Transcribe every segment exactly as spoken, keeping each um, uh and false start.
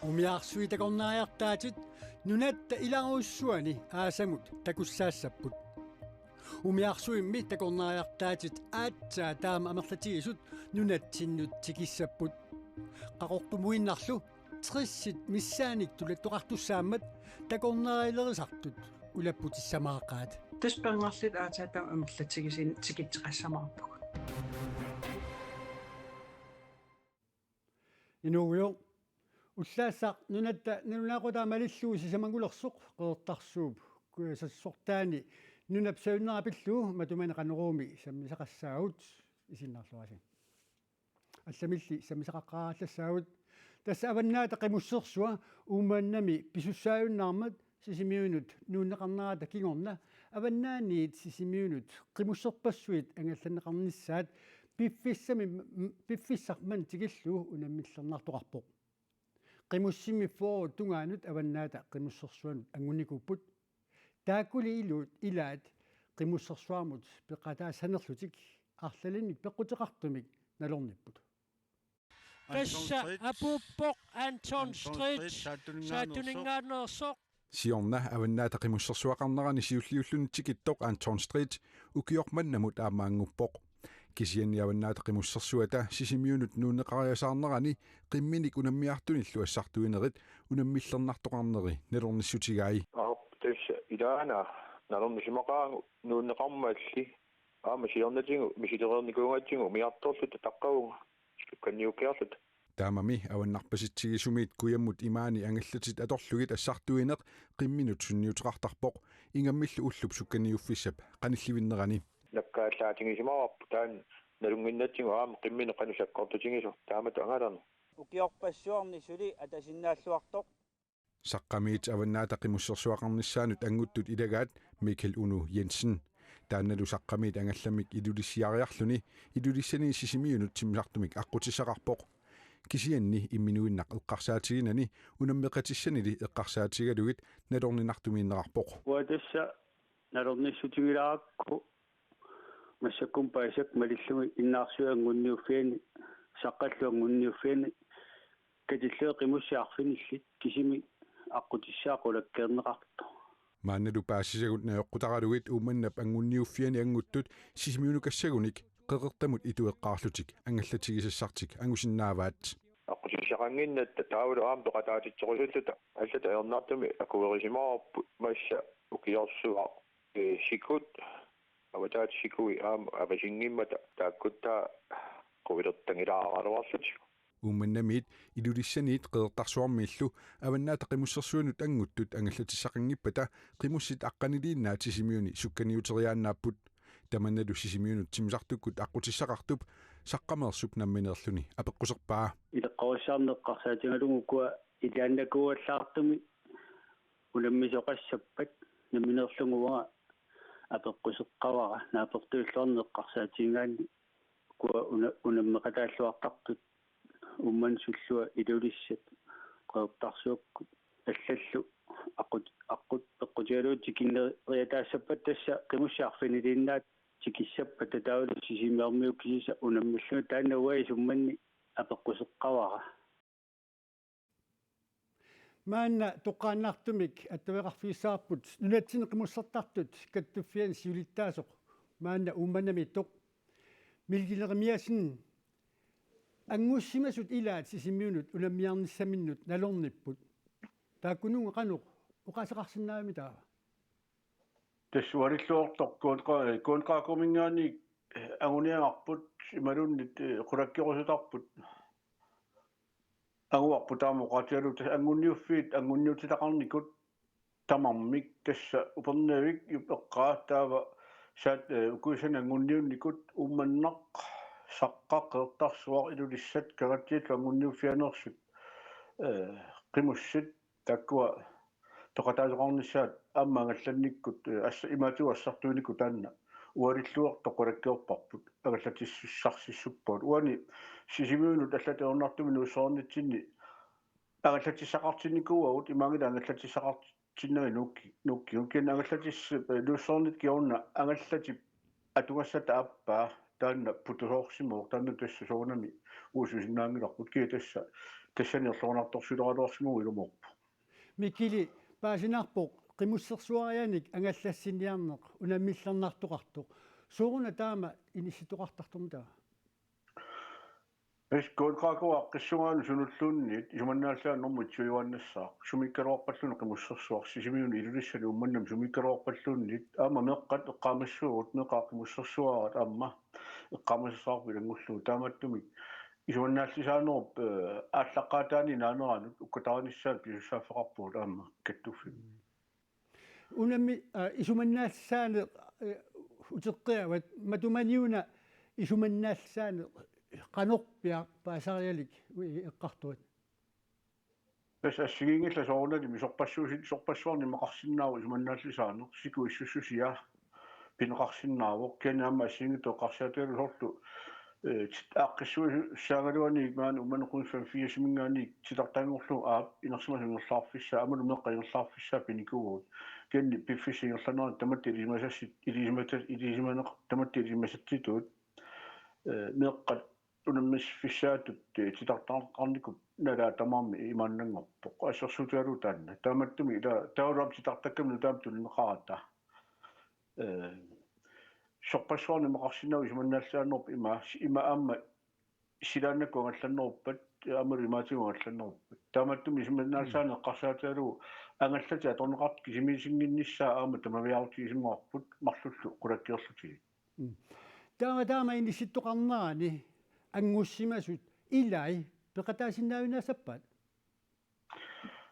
Umiarsuit takornariartaatit nunatta ilarujussuani aasamut takussaassapput. Umiarsuimmi takornariartaatit aatsaat taama amerlatigisut nunatsinnut tikissapput. Qaqortumuinnarlu tressit missaannik tulattoqartussaammat takornarilerisartut ulapputissamaaqaat. Tassa pernerlit aatsaat taama amerlatigisut tikitseqassamaarpugut. Inuugujoq, ullaassaq nunatta nalunaaqutaa malillugu sisamangulersoq Qeqertarsuup kujasassortaani nunap sajunnera pillugu matumani Qanoruumi sammisaqassaagut, isiginnaarluarisi. Allamilli sammisaqaqqaaraallassaagut. Tassa Avannaata Qimussersua Uummannami pisussaajunnaarmat Sisimiunut nuunneqarnerata kingorna Avannaaniit Sisimiunut qimusserpassuit angallanneqarnissaat piffissami, piffissaq manna tikillugu unammillernartoqarpoq. Qimussimmi fyrre tungaanut Avannaata Qimussersuanut angunnikuupput. Taakkuli iluit ilaat Qimussersuarmut peqataassanerlutik arlalinnik peqquteqartumik nalornipput. Tassa apuuppoq Anton Stritch, saattuninngaanersoq. Siorna Avannaata Qimussersuaqarnerani siulliulluni tikittoq Anton Stritch ukioq mannamut aamma annguppoq. Kisianni Avannaata Qimussersuata Sisimiunut nuunneqariasaarnerani qimminik unammiartunillu assartuinerit unammillernartoqarneri nalornissutigai. Aap, tassa ilaana nalornissimaqaagut nuunneqarmalli. Aamma siornatigut misilereernikuugatsigu umiartorluta taqqavunga sukkanniukkiarluta. Taamami avannarpasitsigisumiit kujammut imaani angallatit atorlugit assartuineq qimminut sunniuteqartarpoq, ingammillu ullup sukkanniuffissap qanillivinnerani. Nakkaallaatigisimavoq taanna nalunnginnatsigu aamma qimminut qanoq sakkortutigisoq taamatut angalarneq. Ukiorpassuarni suli atasinnaalluartoq. Saqqamiit Avannaata Qimussersuaqarnissaanut anguttut ilagaat Michael Uno Jensen. Taannalu Saqqamiit angallammik Ilulissiariarluni Ilulissani Sisimiunut timmisartumik aqqutissaqarpoq. Kisianni imminuinnaq eqqarsaatiginani unammeqatissanili eqqarsaatigalugit nalorninartumiinnerarpoq. Uanga tassa nalornissutigilaarukku massakkut paasisakka malillugit innaarsuit anguniuffianni, Saqqallu anguniuffianni, katillugit qimussit arfinillit kisimik aqqutissaat qulakkeerneqartoq. Maannalu paasisagut najoqqutaralugit Uummannap anguniuffiani anguttut Sisimiunukassagunik Qeqertamut itu eqqaarlutik angallatigisassartik angusinnaavaat. Aqqutissaqannginnatta taavalu aamma peqataatitserusulluta allat ajornartumik akuerisimavarput massa ukiorsuaq, ee, sikut, avataata sikui aamma avasinngimmata taakkuttaa quilertangilaaraluarlutik. Uummannamiit Ilulissaniit Qeqertarsuarmiillu Avannaata Qimussersuanut anguttut angallatissaqanngippata qimussit aqqaniliinnaat Sisimiuni sukkanniuteriaannaapput. Tamannalu Sisimiunut timmisartukkut aqqutissaqartup Saqqameersup nammineerluni apeqquserpaa. Ileqqorissaarneq eqqarsaatigalugu ukua ilaannakuuallaartumik unammisoqassappat nammineerlunga uanga apeqquseqqavara naapertuilluarneq eqqarsaatigigaanni ukua una-, unammeqataalluartartut Uummannap sullua Ilulissat Qeqertarsuakkut allallu aqqut-, aqqut-, peqqutigalugu tikinneriataassappat tassa qimussit arfiniliinnaat tikissappat taavalu Sisimiormiuukkusisa unammillunga taanna uanga isummanni apeqquseqqavara. Maanna toqqaannartumik attaveqarfigissavarput nunatsinni qimussertartut kattuffianni siulittaasoq maanna Uummannamiittoq Michael Jerimiassen. Angussimasut ilaat Sisimiunut unammiarnissaminnut nalornipput. Taakkununnga qanoq oqaaseqarsinnaavimmi taava? Tassa ualilluartoq Kuonqa-, Kuonqaakuminngaanniit anguniagarput imaluunniit, ee, qulakkeerusutarput anguarput taama oqaatigalugu tassa anguniuffiit anguniutitaqarnikut tamarmik tassa Upernavik eqqaa taava saat, ee, ukuisani anguniunnikut Uummannaq, Saqqaq, Qeqertarsuaq, Ilulissat, Kangaatsiallu anguniuffianeersut, ee, qimussit taakkua peqataasoqarnissaat aamma angallannikkut, ee, assa-, imaatigut assartuinikkut taanna ualilluartoq qulakkeerparput angallatissarsiassappagut. Uani Sisimiunut allatut ajornartumik nuussuarnitsinni angallatissaqartinnikuuagut, imaanngilaq angallatissaqartinnagit nuukki-, nuukkigut. Kisianni angallatissat, ee, nuussuarnit kingorna angallatip atugassata aappaa taanna putusoorsimavoq, taanna tassa soorunami uususinnaanngilarput, kisianni tassa tassani erlorinartorsiuleraluarsimavugut ilumoorpoq. Mikili, paasinarpoq qimussersuarianik angallassiniarneq unammillernartoqartoq. Sooruna taama inissittoqartartormi taava? Esko Krakow aaqqissugaanni sunulluunniit isumannaallisaanermut itsuiuaannassaaq. Sumiikkaluarpalluunniit qimussersuaq, Sisimiuni Ilulissani Uummannami sumiikkaluarpalluunniit, aamma meeqqat eqqaamassuugut, meeqqat qimussersuaat aamma eqqaamasassaqarput ilanngullugu. Taamaattumik isumannaallisaanerup, eh, aallaqqaataani naaneranut ukkatarinissaat pisussaaffeqarpugut aamma kattuffimmi. Unammi, aa, isumannaallisaaneq, eh, uteqqiavat, matumaniuna isumannaallisaaneq qanorpiaq paasarialik, ui, eqqartorit? Tassa assigiinngillat soorunalimi sorpassuusi-, sorpassuarnik imaqarsinnaavoq isumannaallisaaneq, siku issussusia pineqarsinnaavoq, kisianni aamma assigiinngitsut eqqarsaatigalugit soorlu, eh, tit-, aaqqissuissaagaluanik maani Uummannami firsiminngaanniit titartaanngorlugu aap inersimasut ingerlaarfissaat, aammalu meeqqat ingerlaarfissaat pinikuuagut. Kisianni piffissap ingerlanerani tamatta ilisimasassit, ilisimasat-, ilisimaneq-, tamatta ilisimasassitut, eh, meeqqat unammiffissaatut, eh, titartaqarnikup nalaani tamarmi imaannanngorpoq. Assersuutigalugu taanna. Taamaattumik ila taavalu aamma titartakkaminnut taama tunineqarata. Eh, sorpassuarnik imaqarsinnaavoq isumannaallisaanerup ima, ima aamma silaannakkut angallanneruppat, aammalu imaatigut angallanneruppat. Taamaattumik isumannaallisaaneq eqqarsaatigalugu angallatit atorneqartut kisimiisinnginnissaat aamma tamaviaarutigisimmavarput marlullu qulakkeerlutigit. Mm. Taava taama inissittoqarnerani anngussimasut ilai peqataasinnaavinnaassappat?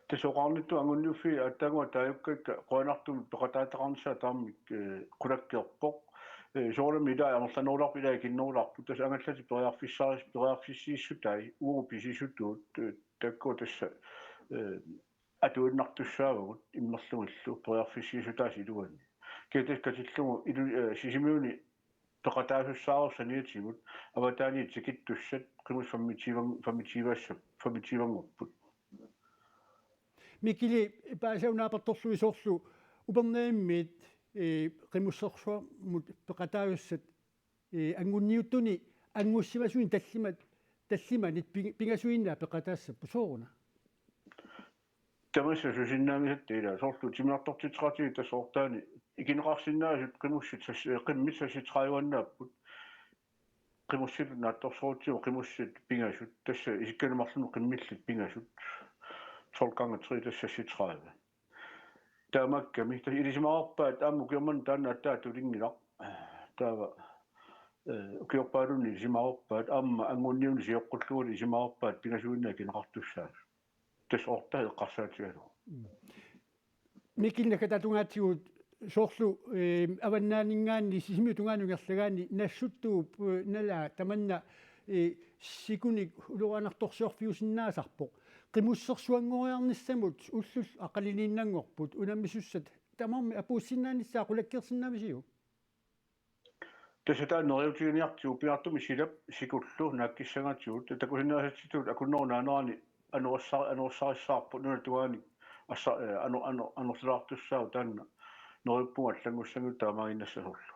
Tassa oqarnittut angunniuffiit aatsaannguaq taajukkakka qujanartumik peqataataqarnissaat tamarmik, eh, qulakkeerpoq. Eh, soorunami ilai amerlanerulaarput, ilai ikinnerularput, tassa angallatit periarfissaa-, periarfissiissutai uagut pisisutut, eh, taakku tassa, eh, atuinnartussaavagut immerlugillu periarfissiissutaasa iluanni. Kisianni tassa katillugu ilu-, eh, Sisimiuni peqataasussaareersoq saniatigut avataaniit tikittussat qimussit femogtyve, femogtyve-ssa-, femogtyve-nngorput. Mikili, paasivaat naapertorlugit soorlu Upernavimmiit, eh, qimussersuarmut peqataasussat, eh, anngunniuttuni angussimasuni tallimat-, tallimanit ping-, pingasuinnaat peqataassapput, sooruna? Tamassi susinnaanngisatta ilaa, soorlu timmisartortitseqatigiit tassa oortaani ikineqarsinnaasut qimussit sas-, eh, qimmit seksogtredive-annaapput. Qimussit naatsorsuutigut qimussit pingasut, tassa isikkanik marlunnik qimmillit pingasut. Tolv gange tre, tassa seksogtredive. Taamaakkami, tassa ilisimavarpaat aamma ukioq manna taanna aatsaat atulinngilaq. Taava, eh, ukiorpaaluunniit ilisimavarpaat, aamma anngunniunut sioqqullugu ilisimavarpaat pingasuinnaat ikineqartussaasut. Tassa oortaat eqqarsaatigalugu. Mm. Mikili, naggataata tungaatigut soorlu, eh, avannaaninngaanniit Sisimiut tungaanut ingerlagaanni Nassuttuup, eh, nalaa tamanna, eh, sikunik ulorianartorsiorfiusinnaasarpoq. Qimussersuanngoriarnissamut ullut aqqalinniinnanngorput unammisussat tamarmik apuussinnaanissaat qulakkeersinnaavisiuk? Tassa taanna neriuutiginiartigu pingaartumik silap sikullu naakkissangatigut, takusinnaasatsitut akunnerup naanerani anorissar-, anorissarissarput nunap tungaanut assa-, eh, ano-, ano-, anortulaartussaavoq, taanna neriuppunga allanngussanngilaq taamaaginnassasorlu.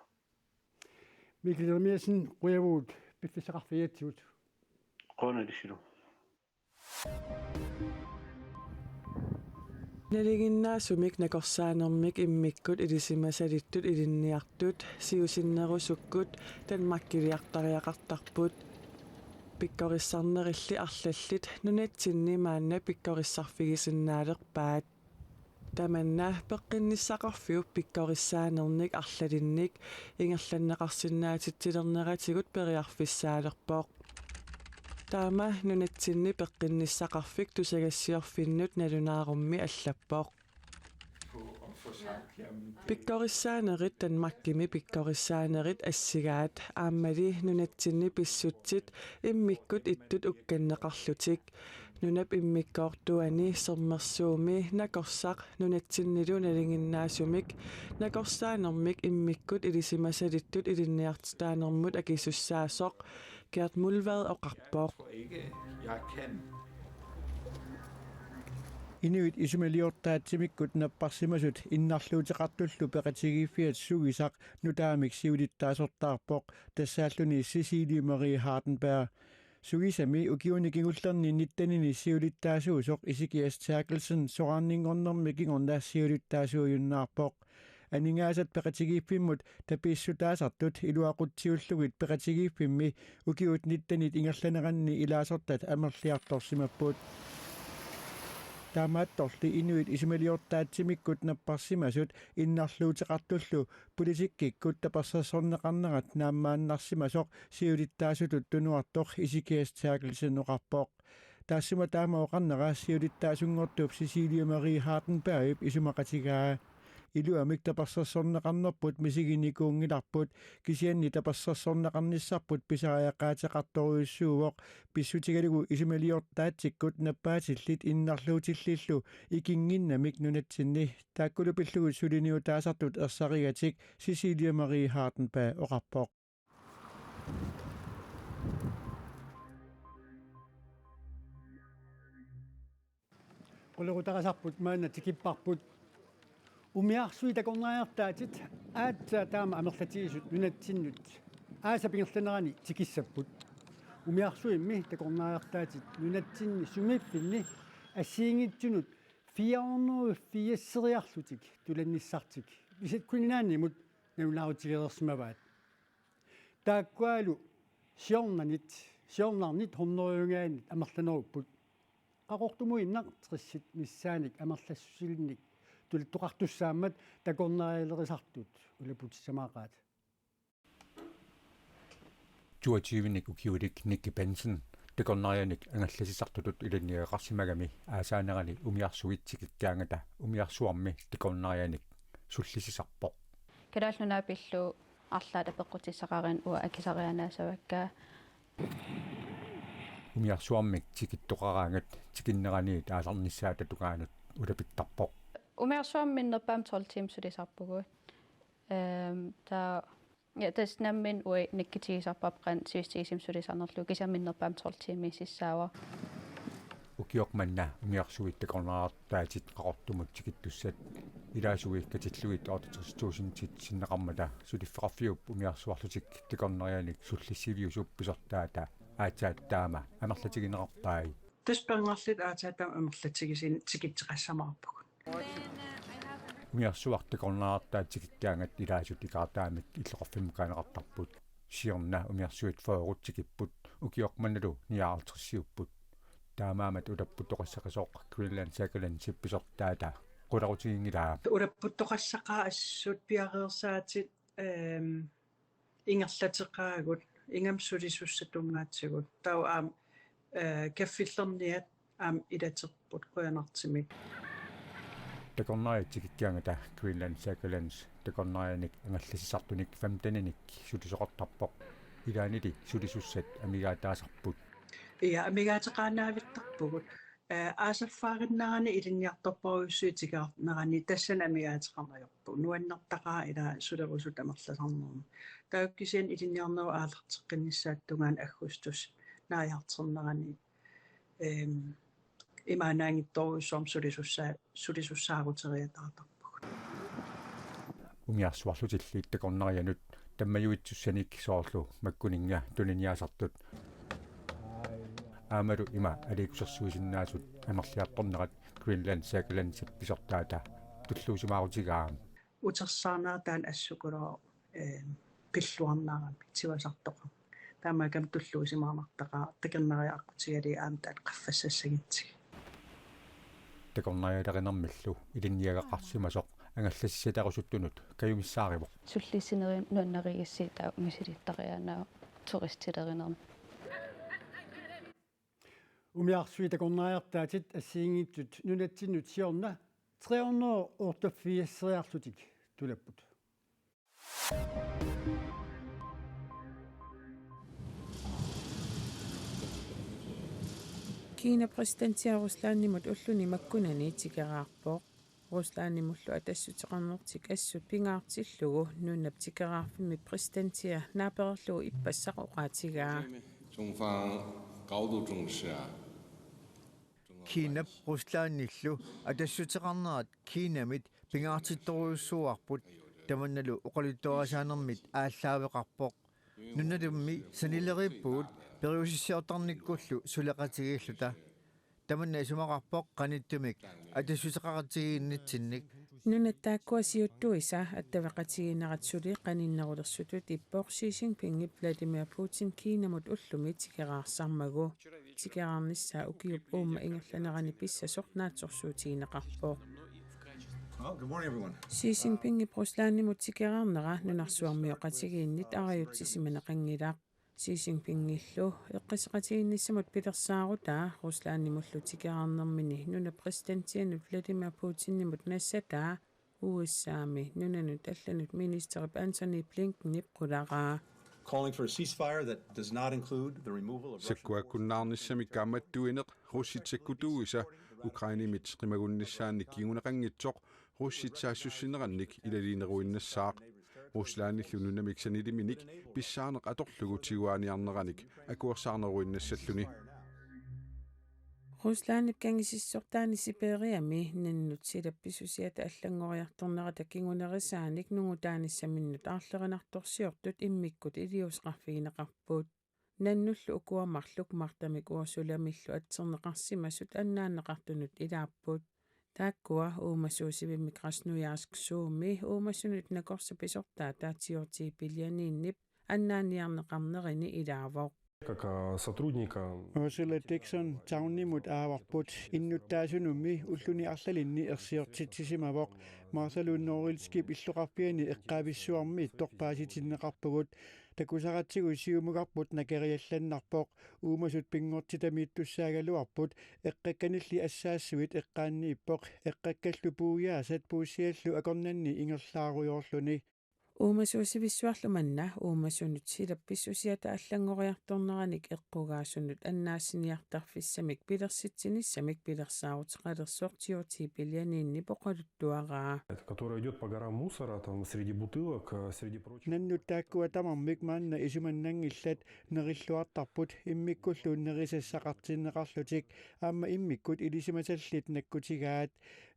Mikkel Jeremiassen, qujavugut piffissaqarfigigatsigut. Qujanaq ilissilu. Nalinginnaasumik nakorsaanermik immikkut ilisimasalittut ilinniartut siusinnerusukkut Danmarkiliartariaqartarput. Pikkorissarnerilli arlallit nunatsinni maanna pikkorissarfigisinnaalerpaat. Tamanna peqqinnissaqarfiup pikkorissaanernik arlalinnik ingerlanneqarsinnaatitsilerneratigut periarfissaalerpoq. Taama nunatsinni peqqinnissaqarfik tusagassiorfinnut nalunaarummi allappoq. Pikkorissaanerit Danmarkimi pikkorissaanerit assigaat, aammali nunatsinni pissutsit immikkut ittut ukkanneqarlutik. Nunap immikkoortuani Sermersuumi nakorsaq nunatsinnilu nalinginnaasumik nakorsaanermik immikkut ilisimasalittut ilinniartitaanermut akisussaasoq Gert Muldvad oqarpoq. Inuit isumaliortaatsimikkut napparsimasut innarluuteqartullu peqatigiiffiat sugisaq nutaamik siulittaasortaarpoq, tassaalluni Cecilie Marie Hardenberg. Suisami ukiuni kingullerni nittenini siulittaasuusoq Isikias Terkelsen soraarninngornermi kingorna siulittaasuujunnaarpoq. Aningaasat peqatigiiffimmut tapiissutaasartut iluaqutsiullugit peqatigiiffimmi ukiut nittenit ingerlaneranni ilaasortat amerliartorsimapput. Taamaattorli inuit isumaliortaatsimikkut napparsimasut innarluuteqartullu politikkikkut tapersersorneqarnerat naammaannarsimasoq siulittaasutut tunuartoq Isikias Terkelsen oqarpoq. Taassuma taama oqarnera siulittaasunngortup Cecilie Marie Hardenbergip isumaqatigaa. Iluamik tapersersorneqarnerput misiginikuunngilarput, kisianni tapersersorneqarnissarput pisariaqaateqartorujussuuvoq, pissutigalugu isumaliortaatsikkut nappaatillit innarluutillillu ikinnginnamik nunatsinni. Taakkulu pillugu suliniutaasartut ersarigatik Cecilie Marie Hardenberg oqarpoq. Qulerutarisarput maanna tikipparput. Umiarsuit takornariartaatit aatsaat taama amerlatigisut nunatsinnut aasap ingerlanerani tikissapput. Umiarsuimmi takornariartaatit nunatsinni sumiiffinni assigiinngitsunut fire hundrede firseriarlutik tulannissartik Visit Greenlandimut nalunaarutigereersimavaat. Taakkualu siornanit, siornarnit hundredengaanniit amerlanerupput. Qaqortumuinnaq tressit missaannik amerlassusilinnik tulittoqartussaammat takornarialerisartut ulapputissamaaqaat. Toogtyvenik ukiulik Nicky Bentzen takornarianik angallassisartutut ilinniagaqarsimagami aasaanerani umiarsuit tikikkaangata umiarsuarmi takornarianik sullissisarpoq. Kalaallit Nunaat pillugu arlaat apeqqutissaqarani uanga akisariaannaassavakka. Umiarsuarmik tikittoqaraangat tikinneraniit aallarnissaata tungaanut ulapittarpoq. Umiarsuarmi minnerpaamik tolv timer sulisarpugut. Ehm, taava, ja, tassa nammineq uagut nikkutigisarparput qanoq sivisutigisumik sulisarnerlugu, kisianni minnerpaamik tolv timer sissaavoq. Ukioq manna umiarsuit takornariartaatit Qaqortumut tikittussat ilaasui katillugit otteogtres tusindit sinneqarmata suliffeqarfiup umiarsuarlutik takornarianik sullissiviusup pisortaata aatsaat taama amerlatigineqarpai. Tassa pingaartumik aatsaat taama amerlatigisumik tikitseqassamaarpugut. Umiarsuaq takornariartaat tikikkaangat ilaasut ikaartaamik illoqarfimmukaaneqartarput. Siorna umiarsuit fyrre tikipput, ukioq mannalu nioghalvtredsiupput. Taamaammat ulapputtoqassaqisoq Greenland Circle-ip pisortaata qularutiginngilaa. Ulapputtoqassaqaat assut piareersaatit, ehm, ingerlateqaagut, ingammik sulisussat tunngaatigut. Taava aamma, eh, kaffillerniat aamma ilaterput qujanartumik. Takornariat tikikkaangata Greenland Circle-ip takornarianik angallassisartunik femteninik sulisoqartarpoq. Ilaanili sulisussat amigaataasarput. Ja, amigaateqaannavittarpugut. Eh, aasaffaarinnerani ilinniartorparujussuit tikeraarnerani tassani amigaateqarneq ajorpugut. Nuannertaqaaq ila sulerusutut amerlasarnermut. Taava kisianni ilinniarnerup aallarteqqinnissaata tungaanut aggustip naajartornerani, ehm, imaannaanngitsorujussuarmik sulisussaa-, sulisussaaruteriataartarpugut. Umiarsuarlutilli takornarianut tammajuitsussanik soorlu makkuninnga tuniniaasartut. Aammalu ima aliikkusersuisinnaasut amerliartornerat Greenland Circle-ip pisortaata tulluusimaarutigaa. Utersaarnera taanna assukulooq, eh, pilluarnerami tivasartoqarmat. Taamaakkami tulluusimaarnartaqaaq, takornariat aqqutigalugit aamma taanna qaffassassagatsigu. Takornarialerinermillu ilinniagaqarsimasoq angallassisarusuttunut kajumissaarivoq. Sullissinerit nuannarigissi taava misilittariaannaavoq turistilerinermi. Umiarsuit takornariartaatit assigiinngitsut nunatsinnut siorna tre hundrede otteogfirseriarlutik tulapput. Kina præsidentia Ruslandimut ulluni makkunani tikeraarpoq. Ruslandimullu atassuteqarnertik assut pingaartillugu nunap tikeraarfimmi præsidentia naapererlugu ippassaq oqaatigaa. 中方高度重视啊。 Kinap Ruslandillu atassuteqarnerat Kinamit pingaartittorujussuuarput, tamannalu oqaluttuarisaanermit aallaaveqarpoq. Nunalummi sanileriippugut Periusissiortarnikkullu suleqatigiilluta. Tamanna isumaqarpoq qanittumik atussuteqaqatigiinnitsinnik. Nunat taakkua siuttuisa attaveqatigiinnerat suli qaninnerulersutut ippoq Xi Jinpingip Vladimir Putin Kinamut ullumi tikeraarsarmagu. Tikeraarnissaa ukiup uuma ingerlanerani pissasoq naatsorsuutigineqarpoq. Well, good morning, everyone. Xi Jinpingip Ruslandimut tikeraarnera nunarsuarmioqatigiinnit arajutsisimaneqanngilaq. Xi Jinpingillu eqqissisoqatigiinnissamut pilersaarutaa Ruslandimullu tikeraarnermini nunap præsidentianut Vladimir Putinimut nassataa U S A-mi nunanut allanut ministerip Antony Blinkenip qularaa. Calling for a ceasefire that does not include the removal of Russian forces. Sakkuakkunnaarnissamik kaammattuineq russit sakkutuuisa Ukrainemit qimagunnissaannik kinguneqanngitsoq russit saassussinerannik ilaliineruinnassaaq. Ruslandillu nunamik saniliminik pissaarneq atorlugu tiguaaniarneranik akuersaarneruinnassalluni. Ruslandip kangisissortaani Siberiami nannut silap pissusiata allanngoriartornerata kingunerisaanik nungutaanissaminnut aarlerinartorsiortut immikkut iliuuseqarfigineqarput. Nannullu ukua marluk martamik Ursulamillu atserneqarsimasut annaanneqartunut ilaapput. Taakkua uumasuusivimmik Krasnojarsk Sumi uumasunut nakorsap pisortaata Djordji Biljaninip annaanniarneqarnerini ilaavoq. Как, а, сотрудника. Ursula Dixon Townimut aavarput innuttaasunummi ulluni arlalinni ersiortitsisimavoq. Martha Lund Norilskip illoqarfiani eqqaavissuarmiittoq paasitinneqarpugut. Takusaratsigu siumukarput nakeriallannarpoq. Uumasut pinngortitamiittussaagaluarput eqqakkanilli assaassuit eqqaanniippoq. Eqqakkallu puiaasat puussiallu akornanni ingerlaarujoorluni. Uumasuusivissuarlu manna uumasunut silap pissusiata allanngoriartorneranik eqqugaasunut annaassiniartarfissamik pilersitsinissamik pilersaaruteqalersoq Djordji Biljaninip oqaluttuaraa. Это которая идёт по горам мусора, там, среди бутылок, э, среди прочего. Nannut taakkua tamarmik maanna isumannanngillat, nerilluartarput immikkullu nerisassaqartinneqarlutik, aamma immikkut ilisimasallit nakkutigaat.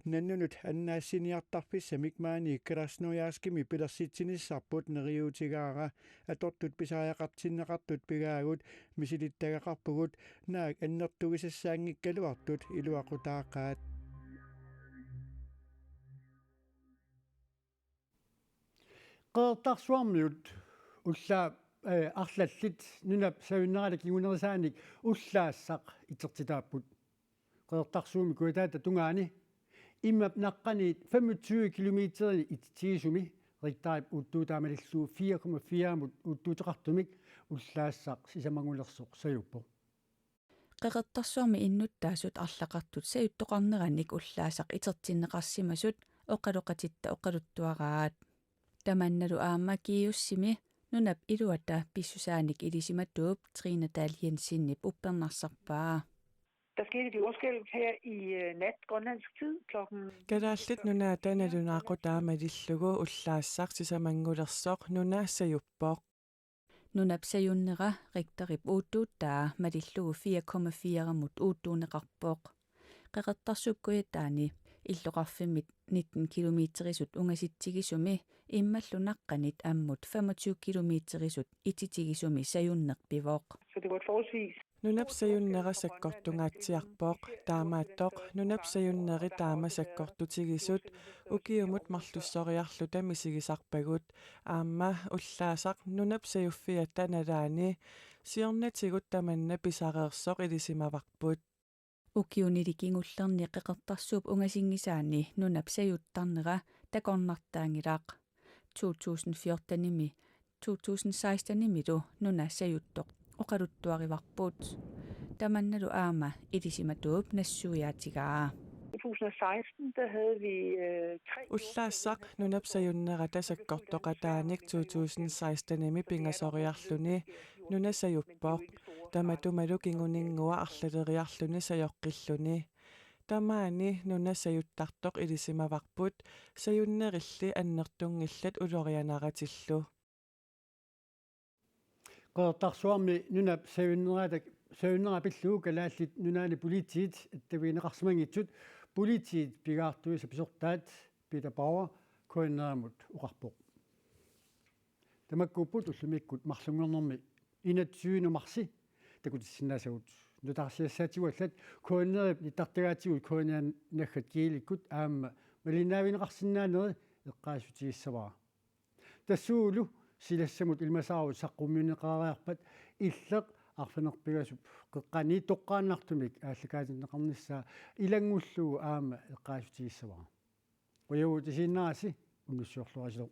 Nannunut annaassiniartarfissamik maani Krasnojarskimi pilersitsinissarput neriuutigaara. Atortut pisariaqartinneqartut pigaagut, misilittagaqarpugut, naak annertugisassaanngikkaluartut iluaqutaaqaat. Qeqertarsuarmiut ullaap, eh, arlallit nunap sajunnerata kingunerisaanik ullaassaq itertitaapput. Qeqertarsuup kujataata tungaani immap naqqaniit femogtyve kilometerinik ititigisumi Richterip uuttuutaa malillugu fire komma fire-mut uuttuuteqartumik ullaassaq sisamanngulersoq sajuppoq. Qeqertarsuarmi innuttaasut arlaqartut sajuttoqarneranik ullaassaq itertinneqarsimasut oqaloqatitta oqaluttuaraat. Tamannalu aamma GEUS-imi nunap iluata pissusaanik ilisimatuup Trine Dahl Jensenip uppernarsarpaa. Der skete et jordskælv her i, øh, nat grønlandsk tid klokken Kalaallit Nunaata nalunaaqutaa malillugu ullaassaq sisamanngulersoq nuna sajuppoq. Nunap sajunnera Richterip uuttuuttaa malillugu fire komma fire-mut uuttuunneqarpoq. Qeqertarsuup kujataani illoqarfimmit nitten kilometerisut ungasitsigisumi immallu naqqanit ammut femogtyve kilometerisut ititigisumi sajunneq pivoq. Så det var et forholdsvis Nunap sajunnera sakkortungaatsiarpoq, taamaattoq nunap sajunneri taama sakkortutigisut ukiumut marlussoriarluta misigisarpagut, aamma ullaassaq nunap sajuffiata nalaani siornatigut tamanna pisareersoq ilisimavarput. Ukiunili kingullerni Qeqertarsuup ungasinngisaani nunap sajuttarnera takornartaanngilaq. To tusind fjorten-imi, to tusind seksten-imilu nuna sajuttoq oqaluttuarivarput. Tamannalu aamma ilisimatuup nassuiaatigaa. To tusind og seksten, der havde vi, øh, tre Ullaassaq nunap sajunnerata sakkortoqataanik to tusind seksten-imi pingasoriarluni nuna sajuppoq. Tamatumalu kinguninngua arlaleriarluni sajoqqilluni. Tamaani nuna sajuttartoq ilisimavarput, sajunnerilli annertunngillat ulorianaratillu. Qeqertarsuarmi nunap sajunnerata, sajunnera pillugu Kalaallit Nunaanni politiit attavigineqarsimanngitsut politiit pigaartuisa pisortaat Peter Bauer K N R-imut oqarpoq. Tamakkuupput ullumikkut marlunngornermi enogtyvende marsi takutissinnaasagut nutaarsiassaatigut allat. KNR-ip nittartagaatigut KNR-i naggat Kiilikkut aamma malinnaavigineqarsinnaaneri eqqaassutigissavara. Tassuugulu silassamut ilimasaarut saqqummiunneqareerpat Illeq arfineq-pingasup qeqqani toqqaannartumik aallakaatinneqarnissaa ilanngullugu aamma eqqaassutigissavara. Qujanaq tasiinnarassi, unnussiorluarisilu.